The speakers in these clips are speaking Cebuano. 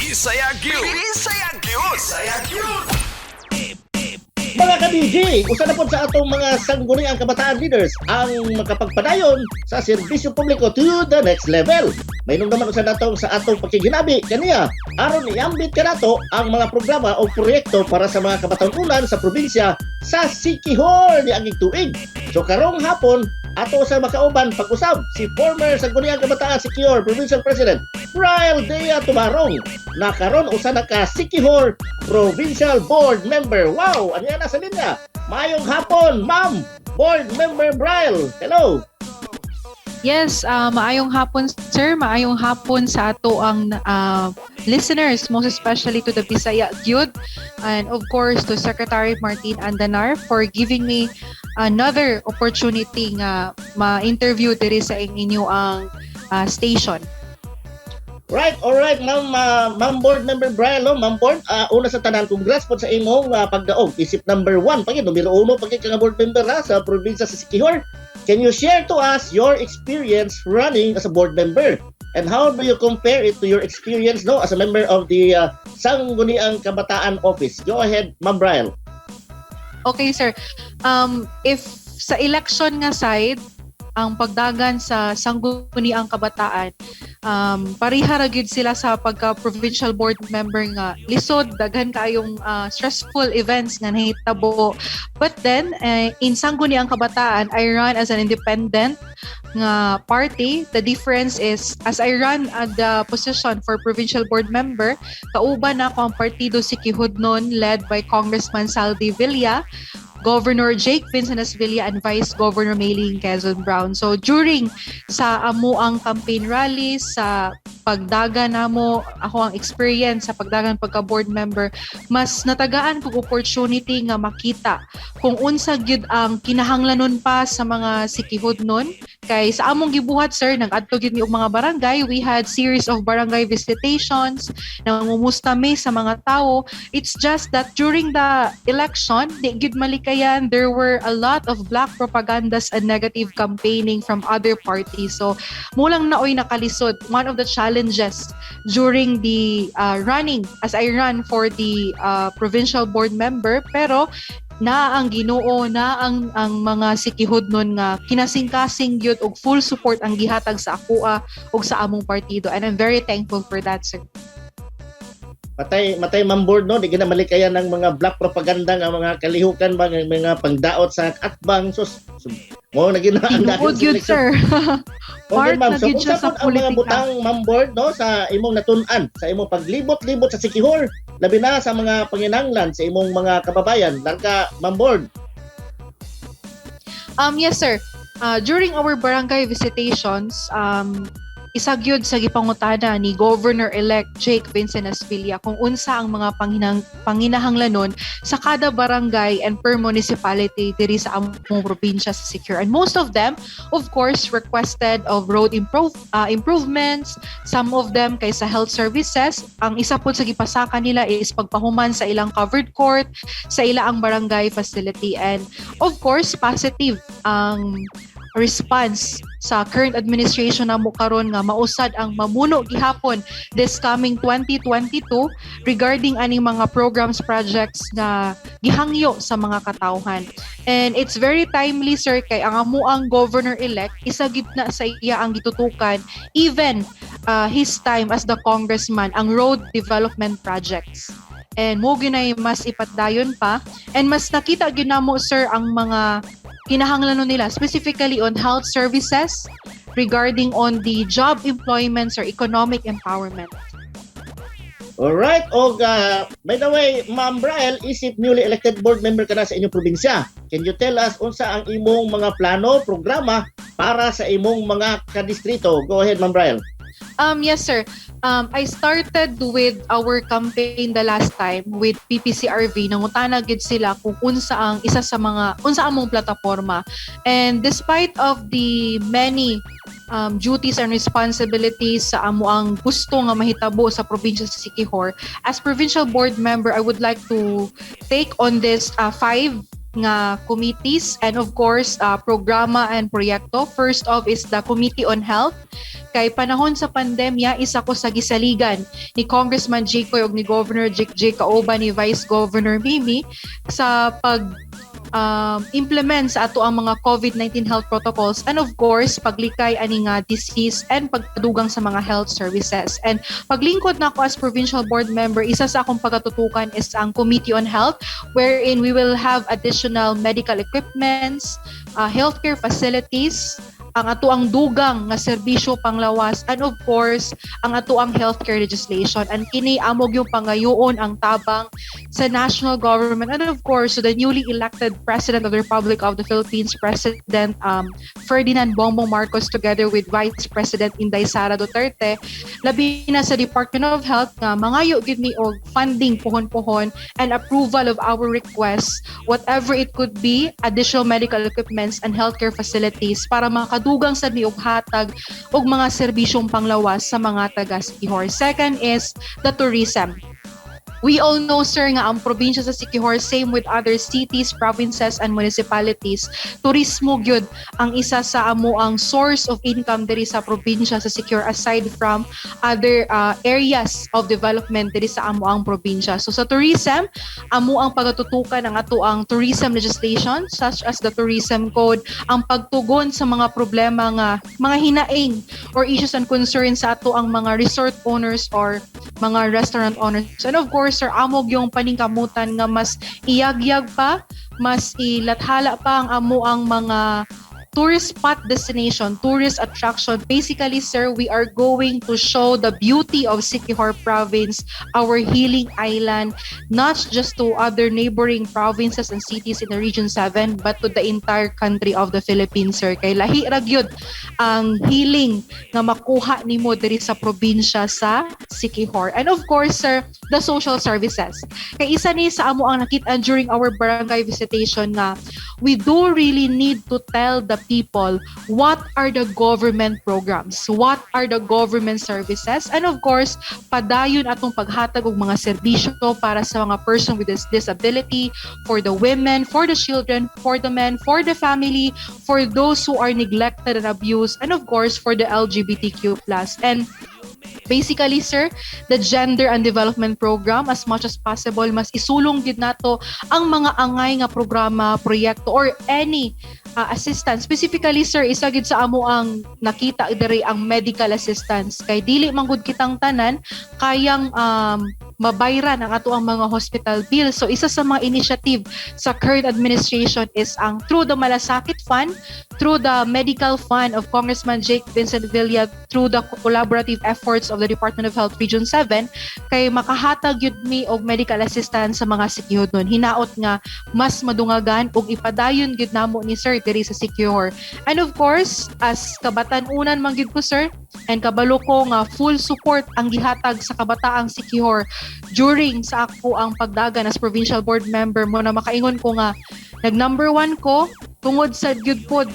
Bisaya gyud. Bisaya gyud. Bisaya gyud. Mga ka-DJ, usa na pod sa atong mga Sangguniang Kabataan leaders ang makapagpadayon sa serbisyo publiko to the next level. May naman usa natong sa atong pakiginabi kaniya aron iambit kanato ang mga programa o proyekto para sa mga kabatanunan sa probinsya sa Siquijor niaging tuig. So karong hapon, ato sa makauban pag-usab si former Sangguniang Kabataan Siquijor Provincial President Braille Dea Tubarong na karon usa na ka Siquijor Provincial Board Member. Wow! Ano yan nasa linya? Maayong hapon, ma'am! Board Member Braille. Hello! Yes, maayong hapon, sir, maayong hapon sa ato ang listeners, most especially to the Bisaya gyud and of course to Secretary Martin Andanar for giving me another opportunity nga ma-interview diri sa inyo ang station. Right, all right, ma'am, ma'am Board Member Braille, no? Ma'am Board, una sa tanan, congrats po sa imong pagdaog. Isip number one, pagin, numero uno, pagin ka nga board member ha, sa probinsya sa Siquijor. Can you share to us your experience running as a board member? And how do you compare it to your experience, no, as a member of the Sangguniang Kabataan Office? Go ahead, Ma'am Braille. Okay, sir. If sa election nga side, ang pagdagan sa Sangguniang Kabataan, pareha ra gyud sila sa pagka provincial board member nga lisod, daghan kaayong stressful events nga nahitabo. But then in Sangguniang Kabataan, I run as an independent nga party. The difference is as I run at the position for provincial board member, kauban nako ang Partido Siquijodnon led by Congressman Zaldy Villa, Governor Jake Vincent Villa and Vice Governor Maylene Quezon Brown. So during sa amo ang campaign rallies, sa pagdagan namo, ako ang experience sa pagdagan pagka board member, mas natagaan kog opportunity nga makita kung unsa gyud ang kinahanglanon pa sa mga Siquijodnon. Kay sa among gibuhat, sir, nag-adto gyud mi og mga barangay. We had series of barangay visitations, nangumusta mi sa mga tao. It's just that during the election, di gyud malikayan, there were a lot of black propagandas and negative campaigning from other parties. So mao lang na oy nakalisod, one of the challenges during the running as I run for the provincial board member. Pero na ang Ginoo, na ang mga Siquijodnon nga kinasingkasing gyud og full support ang gihatag sa akoa ug sa among partido, and I'm very thankful for that, sir. Matay matay, Ma'am Board, no, di gina malikayan ng mga black propaganda nga mga kalihukan ba nga mga pangdaot sa atbang sus so, mo na gina ang Tinuod gyud, sir. Okay, Part ma'am. na So gyud kung siya sa sa ang mga politika. butang, Ma'am Board, no, sa imong natun-an sa imong paglibot-libot sa Siquijor, labi na sa mga panginanglan sa imong mga kababayan, langka, Ma'am Board? Yes, sir. During our barangay visitations, isa gyud sa gipangutana ni Governor-elect Jake Vincent Asvilla kung unsa ang mga panginahanglanon sa kada barangay and per municipality diri sa among probinsya sa Siquijor. And most of them, of course, requested of road improvements, some of them kay sa health services. Ang isa pod sa gipasaka nila is pagpahuman sa ilang covered court, sa ila ang barangay facility, and of course, positive ang response sa current administration namo karon nga mausad ang mamuno gihapon this coming 2022 regarding aning mga programs, projects nga gihangyo sa mga katawhan. And it's very timely, sir, kay ang amuang governor-elect, isa gid na sa iya ang gitutukan even his time as the congressman ang road development projects. And mo ginay mas ipatdayon pa and mas nakita gyud namo, sir, ang mga kinahanglanon nila specifically on health services, regarding on the job employments or economic empowerment. Alright, og by the way, Ma'am Braille, isip newly elected board member ka na sa inyong probinsya. Can you tell us unsa ang imong mga plano, programa para sa imong mga kadistrito? Go ahead, Ma'am Braille. Yes, sir. I started with our campaign the last time with PPCRV. Nangutana gid sila kung unsa ang isa sa mga unsa among plataforma. And despite of the many duties and responsibilities sa amo ang gusto nga mahitabo sa probinsya sa Siquijor, as provincial board member, I would like to take on this five Nga committees and, of course, programa and proyekto. First off is the Committee on Health. Kay panahon sa pandemya, isa ko sa gisaligan ni Congressman Jicoy ug ni Governor Jake J. Kauban ni Vice Governor Mimi sa pag implement sa ato ang mga COVID-19 health protocols and, of course, paglikay ani nga disease and pagpadugang sa mga health services. And paglingkod nako as provincial board member, isa sa akong pagatutukan is ang Committee on Health, wherein we will have additional medical equipments, healthcare facilities, ang ato ang dugang nga serbisyo panglawas, and, of course, ang ato ang healthcare legislation. And kini amo gyung pangayoon ang tabang sa national government and, of course, to the newly elected President of the Republic of the Philippines, President Ferdinand Bongbong Marcos, together with Vice President Inday Sara Duterte, labi na sa Department of Health, nga mangayo gyud mi og funding pohon-pohon and approval of our requests, whatever it could be, additional medical equipments and healthcare facilities para makadugang sad mi og hatag og mga serbisyong panglawas sa mga taga Siquijor. Second is the tourism. We all know, sir, nga ang probinsya sa Siquijor, same with other cities, provinces, and municipalities, turismo gyud ang isa sa amo ang source of income diri sa probinsya sa Siquijor aside from other areas of development diri sa amo ang probinsya. So sa tourism, amo ang pagatutukan ang ato ang tourism legislation such as the tourism code, ang pagtugon sa mga problema nga mga hinaing or issues and concerns sa ato ang mga resort owners or mga restaurant owners. And of course, sir, amo gyung paningkamutan nga mas iyagyag pa, mas ilathala pa ang amo ang mga tourist spot destination, tourist attraction. Basically, sir, we are going to show the beauty of Siquijor Province, our healing island, not just to other neighboring provinces and cities in the Region 7, but to the entire country of the Philippines, sir. Kay lahi ra gyud ang healing nga makuha nimo diri sa probinsya sa Siquijor. And of course, sir, the social services. Kay isa ni sa amo ang nakita during our barangay visitation nga we do really need to tell the people what are the government programs, what are the government services, and, of course, padayon atong paghatag og mga serbisyo para sa mga person with disability, for the women, for the children, for the men, for the family, for those who are neglected and abused, and, of course, for the LGBTQ+. And basically, sir, the gender and development program, as much as possible, mas isulong gyud nato ang mga angay nga programa, proyekto, or any assistance. Specifically, sir, isa gyud sa amo ang nakita diri ang medical assistance. Kay dili man gud kitang tanan kayang mabayran ang ato ang mga hospital bill. So isa sa mga initiative sa current administration is ang through the Malasakit Fund, through the Medical Fund of Congressman Jake Vincent Villa, through the collaborative efforts of the Department of Health Region 7, kay makahatag gyud mi og medical assistance sa mga Siquijornon. Hinaot nga mas madungagan ug ipadayon gyud namo ni, sir, diri sa Siquijor. And of course, as kabatan-unan man gyud ko, sir, and kabalo ko nga full support ang gihatag sa kabataang Siquijor during sa ako ang pagdagan as provincial board member, mo na makaingon ko nga nag number one ko tungod sa gyud pod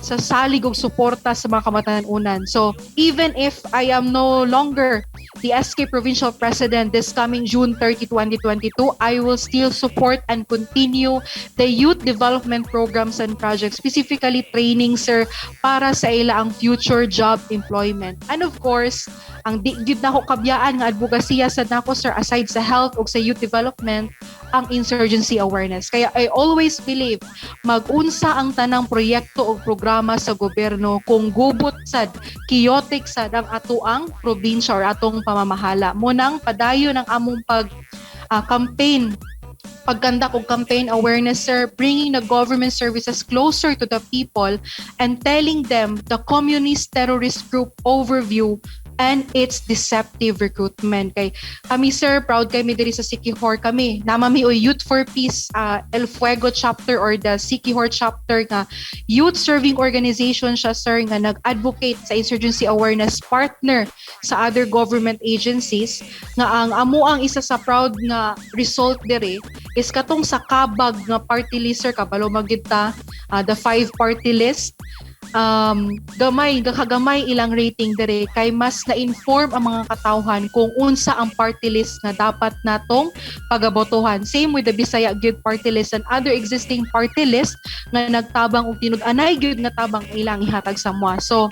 sa salig og suporta sa mga kamatanunan. So, even if I am no longer the SK Provincial President this coming June 30, 2022, I will still support and continue the youth development programs and projects, specifically training, sir, para sa ila ang future job employment. And of course, ang di gyud nako kabyaan nga advokasya sa nako, sir, aside sa health ug sa youth development, ang insurgency awareness. Kaya I always believe, mag-unsa ang tanang proyekto o programa sa gobyerno kung gubot sad, chaotic sad ang ato ang probinsya or atong pamamahala. Munang padayon ang among pag campaign, pag-conduct og campaign awareness, sir, bringing the government services closer to the people and telling them the communist terrorist group overview and its deceptive recruitment. Kay kami, sir, proud kami diri sa Siquijor kami. Naa man mi oy Youth for Peace El Fuego chapter or the Siquijor chapter nga youth serving organization siya, sir, nga nag-advocate sa insurgency awareness, partner sa other government agencies, nga ang amo ang isa sa proud nga result diri is katong sa kabag nga party list, sir, kabalo man gyud ta, the five party list. Gamay gakagamay ilang rating dire kay mas na-inform ang mga katawhan kung unsa ang party list nga dapat natong pagabotohan. Same with the Bisaya gyud party list and other existing party list nga nagtabang og tinud-anay gyud nga tabang ilang ihatag sa amoa. So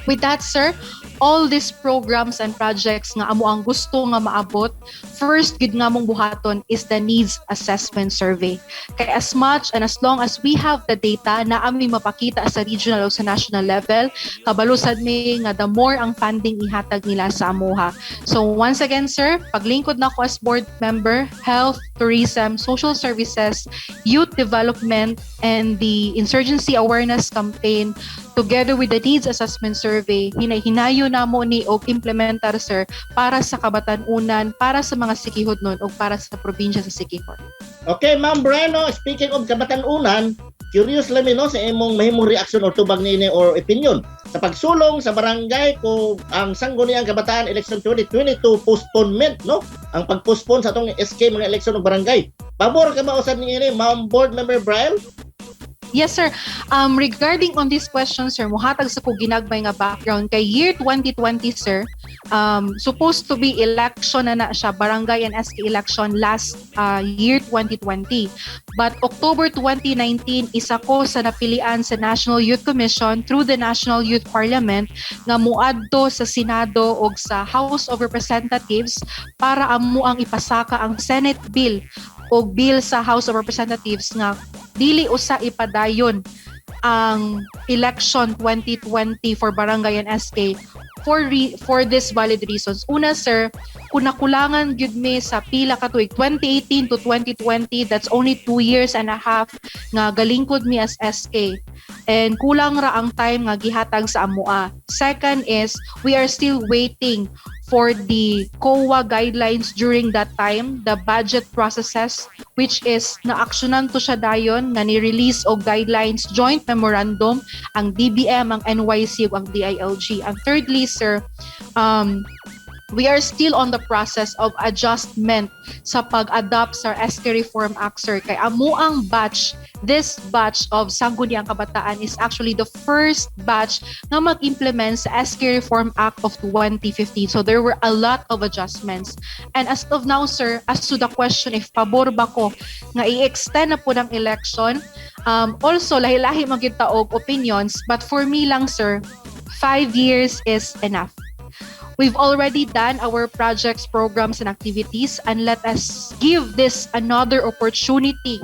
with that, sir, all these programs and projects nga amo ang gusto nga maabot, first gid nga mong buhaton is the needs assessment survey. Kay as much and as long as we have the data na ami mapakita sa regional o sa national level, kabalo sad mi nga the more ang funding ihatag nila sa amuha. So once again, sir, paglingkod na ko as board member, health, tourism, social services, youth development, and the insurgency awareness campaign together with the needs assessment survey, hinay-hinayo namo ni og implementar, sir, para sa kabatan-unan, para sa mga Siquijornon ug para sa probinsya sa Siquijor. Okay, Ma'am Breno, speaking of kabatan-unan, curious lang mi, no, sa imong mahimong reaction or tubag niini or opinion sa pagsulong sa barangay ko ang Sangguniang Kabataan Election 2022 postponement, no? Ang pag-postpone sa atong SK mga election ng barangay. Pabor ka ba usad niini, Ma'am Board Member Braille? Yes, sir. Regarding on this question, sir, muhatag sa ko ginagmay nga background. Kay year 2020, sir, supposed to be election na na siya, barangay and SK election last year 2020. But October 2019, isa ko sa napilian sa National Youth Commission through the National Youth Parliament nga muadto sa Senado og sa House of Representatives para amo ang ipasaka ang Senate bill o bill sa House of Representatives nga dili usa ipadayon ang election 2020 for barangay and SK for this valid reasons. Una, sir, kung nakulangan gyud mi sa pila ka tuig, 2018 to 2020, that's only 2 years and a half nga galingkod mi as SK. And kulang ra ang time nga gihatag sa amoa. Second is, we are still waiting for the COA guidelines during that time, the budget processes, which is na-actionan to siya dayon nga ni-release og guidelines joint memorandum ang DBM, ang NYC ug ang DILG. And thirdly, sir, we are still on the process of adjustment sa pag-adopt sa SK Reform Act, sir. Kay amo ang batch, this batch of Sangguniang Kabataan is actually the first batch nga mag-implement sa SK Reform Act of 2015. So there were a lot of adjustments. And as of now, sir, as to the question if pabor ba ko nga i-extend na po ng election, also lahi-lahi man gyud ta og opinions, but for me lang, sir, 5 years is enough. We've already done our projects, programs, and activities, and let us give this another opportunity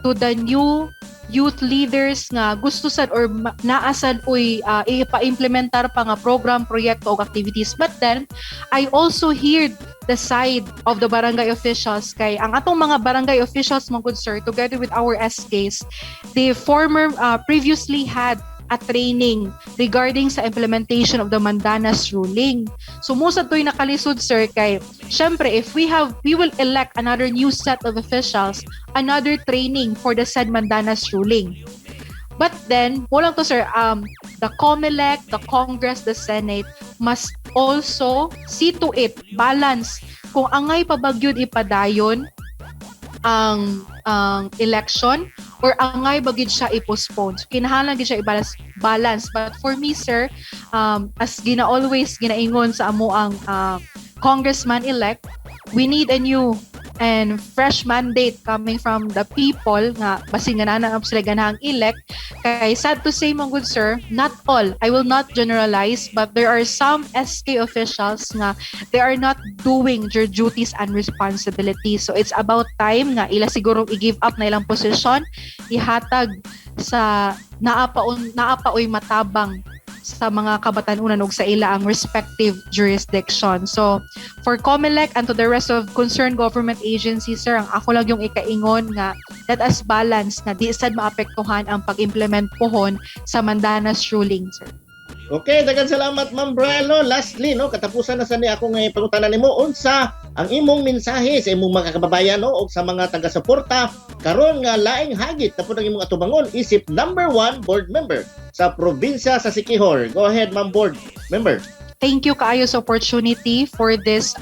to the new youth leaders nga gusto sad or naa sad uy ipa-implementar pa nga program, proyekto o activities. But then, I also hear the side of the barangay officials kay ang atong mga barangay officials mga good sir, together with our SKs, the former previously had a training regarding sa implementation of the Mandanas ruling. So mao sad to'y nakalisod, sir, kay syempre if we will elect another new set of officials, another training for the said Mandanas ruling. But then, wala to, sir, the COMELEC, the Congress, the Senate must also see to it, balance, kung angay pa ba gyud ipadayon ang election or angay ba gyud siya i-postpone. So kinahanglan gyud siya i-balance balance. But for me, sir, as gina always ginaingon sa amo ang congressman elect, we need a new and fresh mandate coming from the people nga basin nga naa sila ganahang elect. Kay sad to say mga good sir, not all, I will not generalize, but there are some SK officials nga they are not doing their duties and responsibilities. So it's about time nga ila siguro i-give up na ilang posisyon, ihatag sa naa pa oy matabang sa mga kabatan-unan ug sa ila ang respective jurisdiction. So, for COMELEC and to the rest of concerned government agencies, sir, ang ako lang yung ikaingon nga let us balance na di sad maapektuhan ang pag-implement pohon sa Mandanas ruling, sir. Okay, daghang salamat, Ma'am Brelo. Lastly, no, katapusan na sa ni ako ngay pangutana nimo, unsa ang imong mensahe sa imong mga kababayan, no, og sa mga taga-suporta karon nga laing hagit na pud ang imong atubangon isip number one board member sa probinsya sa Siquijor? Go ahead, Ma'am Board Member. Thank you kaayo sa opportunity for this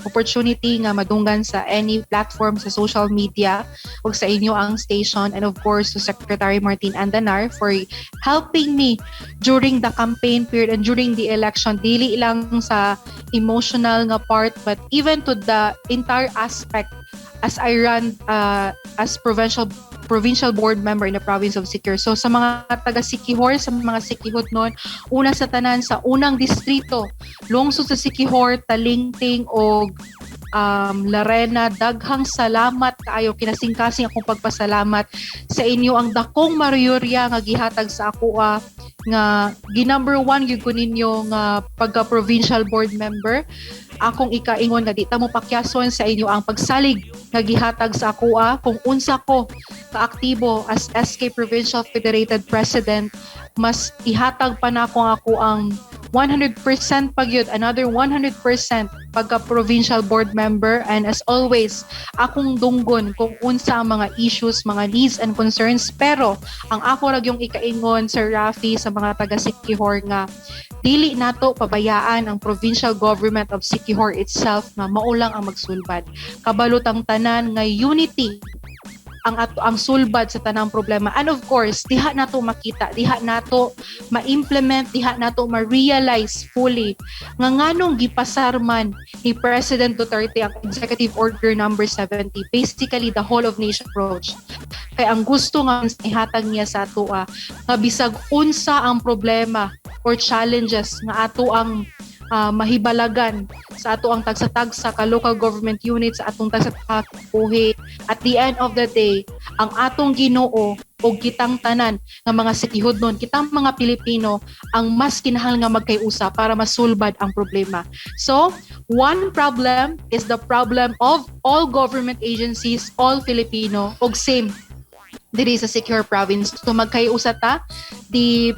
opportunity nga madunggan sa any platform sa social media ug sa inyo ang station, and of course to Secretary Martin Andanar for helping me during the campaign period and during the election, dili lang sa emotional nga part but even to the entire aspect as I run as provincial board member in the province of Siquijor. So sa mga taga Siquijor, sa mga Siquijodnon, una sa tanan sa unang distrito, lungsod sa Siquijor, Talingting og Larena, daghang salamat kaayo, kinasingkasing akong pagpasalamat sa inyo ang dakong mayorya nga gihatag sa akoa nga gi number one gyud ko ninyo nga pagka provincial board member. Akong ikaingon nga di ta mo pakyason sa inyo ang pagsalig nga gihatag sa akoa. Kung unsa ko kaaktibo as SK Provincial Federated President, mas ihatag pa nako ang ako ang 100% pagyud, another 100% pagka provincial board member. And as always, akong dunggon kung unsa ang mga issues, mga needs and concerns. Pero ang ako ra gyung ikaingon, Sir Rafi, sa mga taga Siquijor nga dili nato pabayaan ang provincial government of Siquijor itself nga mao lang ang magsulbad. Kabalo tang tanan nga unity ang ato ang sulbad sa tanang problema. And of course, diha nato makita, diha nato ma-implement, diha nato ma-realize fully nga nganong gipasar man ni President Duterte ang Executive Order number 70, basically the whole of nation approach, kay ang gusto nga ihatag niya sa atoa nga bisag unsa ang problema or challenges nga ato ang mahibalagan sa ato ang tagsa-tagsa ka local government units, sa atong tagsa-tagsa, at the end of the day, ang atong Ginoo o kitang tanan nga mga Siquijodnon, kitang mga Pilipino ang mas kinahanglan nga magkayusa para masulbad ang problema. So, one problem is the problem of all government agencies, all Filipino, og same diri sa Siquijor province. So magkayusa ta, the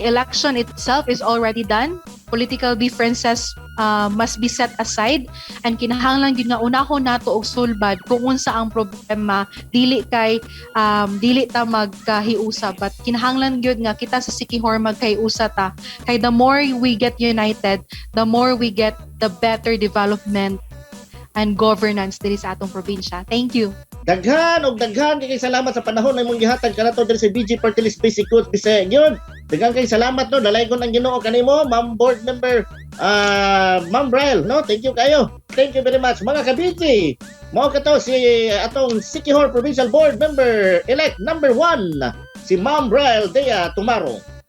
election itself is already done. Political differences must be set aside and kinahanglan gyud nga unahon nato og sulbad kung unsa ang problema. Dili kay dili ta magkahiusa, but kinahanglan gyud nga kita sa Siquijor magkahiusa ta, kay the more we get united, the more we get the better development and governance diri sa atong probinsya. Thank you. Daghan og daghan kay salamat sa panahon na imong gihatag kanato diri sa BG Party List Basic Coach Bisaya gyud. Daghan kay salamat, no. Dalaygon ang Ginoo kanimo, Ma'am Board Member Ma'am Brel, no. Thank you kayo. Thank you very much, mga ka-BG. Mao kato si atong Siquijor Provincial Board Member elect number 1, si Ma'am Brel Dea Tumaro.